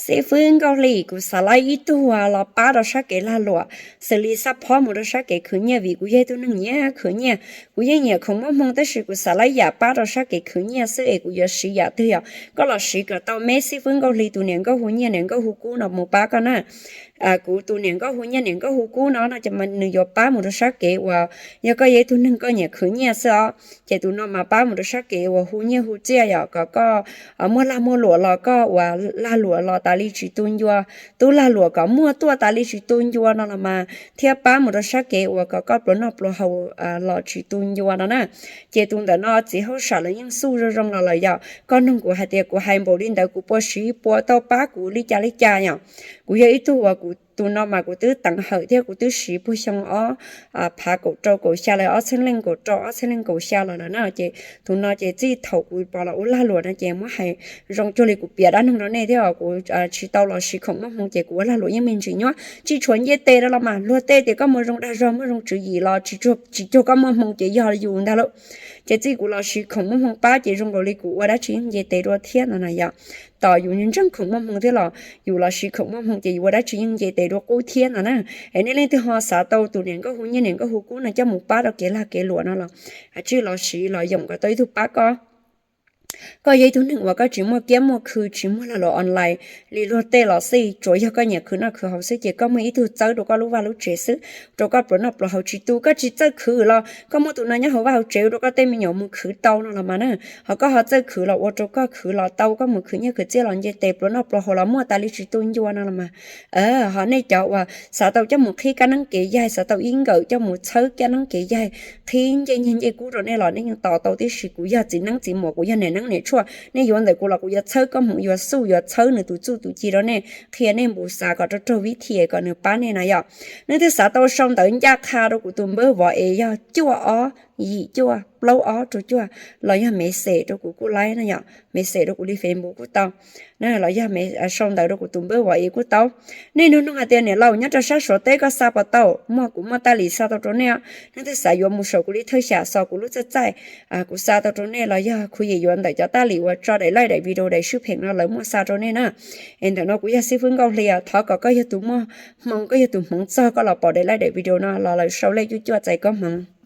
Xib fwb Nkauj Hli, kuv xav laib ib tug los pab rau sab kev lag luam, xws li xab phob mus rau sab kev khwv nyiaj, vim kuv yog ib tug neeg nyiam khwv nyiaj. Kuv yeej nyiam khoom muaj hmoo tab sis kuv xav laib yam pab rau sab kev khwv nyiaj xwb es kuv yuav siv yam twg yom? Koj los siv kom tau me xib fwb Nkauj Hli tus niam nkauj hu nyiaj niam nkauj hu kub no mus pab koj na. Kuv tus niam nkauj hu nyiaj niam nkauj hu kub no no ces nws yuav pab mus rau sab kev uas, yog koj yog ib tug neeg koj nyiam khwv nyiaj xwb os, ces tus no mas pab mus rau sab kev uas hu nyiaj hu txiaj yom, kom koj muaj lag muaj luam los koj uas lag luam los tas li tsis tu ncua, tub lag luam kom muaj tuaj tas li tsis tu ncua no los mas thiaj pab mus rau sab kev uas kom koj pluas noj pluas haus los tsis tu ncua no na. Ces tus ntawm no txiv hauj sam lawv yeej xuj zoo zoo los lawm yom. Koj nug kuv hais tias kuv hais npaum li ntawd kuv puas siv, puas tau pab kuv li cas li cas yom? Kuv yog ib tug uas kuv tus no mas kuv twb teev hawm thiab kuv twb siv puag xyoo ob phav kaum rau kaum xya los ob txhiab leej kaum rau ob txhiab leej kaum xya los lawm na. Ces tus no ces txij thaum kuv pom los ua lag luam no ces muab hais zoo cuag li kuv piav dab neeg rau nej thiab os, kuv tsis tau los siv khoom muaj hmoo ces kuv ua lag luam yeej me ntsis nyuab tsis tshuav nce tes rau los mas. Luag tej tias koj muaj zoo dag zog muaj zoo tswv yim los tsis cuag koj muaj hmoo ces yog yus ntag lauj. Ces txij kuv los siv khoom muaj hmoo pab ces zoo nkaus li kuv ua dab tsi yeej nce tes dua thiab no na yom. Tos yus ntseeg khoom muaj hmoo thiab los yus los siv khoom muaj hmoo ces yus ua dab tsi yeej nce tes dua qub thiab no na. Es nej leej twg ho xav tau tus niam nkauj hu nyiaj niam nkauj hu kub no coj mus pab rau kev lag kev luam no los tsij los siv los yoom kom tau ib tug pab koj. Koj yog ib tug neeg uas koj tsis muaj kiab muaj khw tsis muaj lag luam online li luag tej los xij, tsuas yog koj nyiam khwv noj khwv haus xwb ces koj muaj ib tug txawb rau koj lub vaj lub tsev xwb, rau koj pluas noj pluas haus tsis tu. Koj tsis txawj khwv los koj muaj tus no nyob hauv vaj hauv tsev ua rau koj tej me nyuam mus khwv tau no los mas na. Ho koj ho txawj khwv los ua rau koj khwv los tau, koj mus khwv nyiaj khwv txiaj los nce tes pluas noj pluas haus los muaj tas li tsis tu ncua no los mas. Ho nej cov uas xav tau coj mus qhib kab neeb kev yaig, xav tau ib nkawm coj mus txhawb kab neeb kev yaig, qhib ncej nyiaj ncej kub rau nej los nej yeej tos tau tib si. Kuv yog txiv neeb txiv muam, kuv yog niam neeb niam tshuaj, nej yuav ntawm kuv los kuv yuav txhawb koj hmoov, yuav xuj yuav txhawb nws tus txuj tus ci rau nej, qhia nej npus xav kom raug raug vib thi kom nws pab nej na yom. Nej twb xav tau sau ntawv ncaj qha rau kuv tus npawb vov es yog cuaj ob yim cuaj plaub ob rau cuaj, los yog message rau kuv kuj laib na yom, message rau kuv li Facebook kuj tau, los yog sau ntawv rau kuv tus npawb vov es kuj tau. Nej nug nug hais tias niam laus nyob rau sab Suav teb koj xa puas tau, muaj kuv muaj taj lis xa tau rau nej. Nej twb xav yuav mus saum kuv li thawj xyam xos kuv lub txaj txaij, kuv xa tau rau nej los yog kuv yeej yuav ntawm cov taj lis uas tso daim like daim video daim swb pheem no lawv muaj xa rau nej na. Es ntawm no kuv yog xib fwb Nkauj Hli, thov kom koj yog tus muaj hmoo, koj yog tus hmoov txog koj los pom daim like daim video no los lawm sau lej cuaj cuaj txais koob hmoov.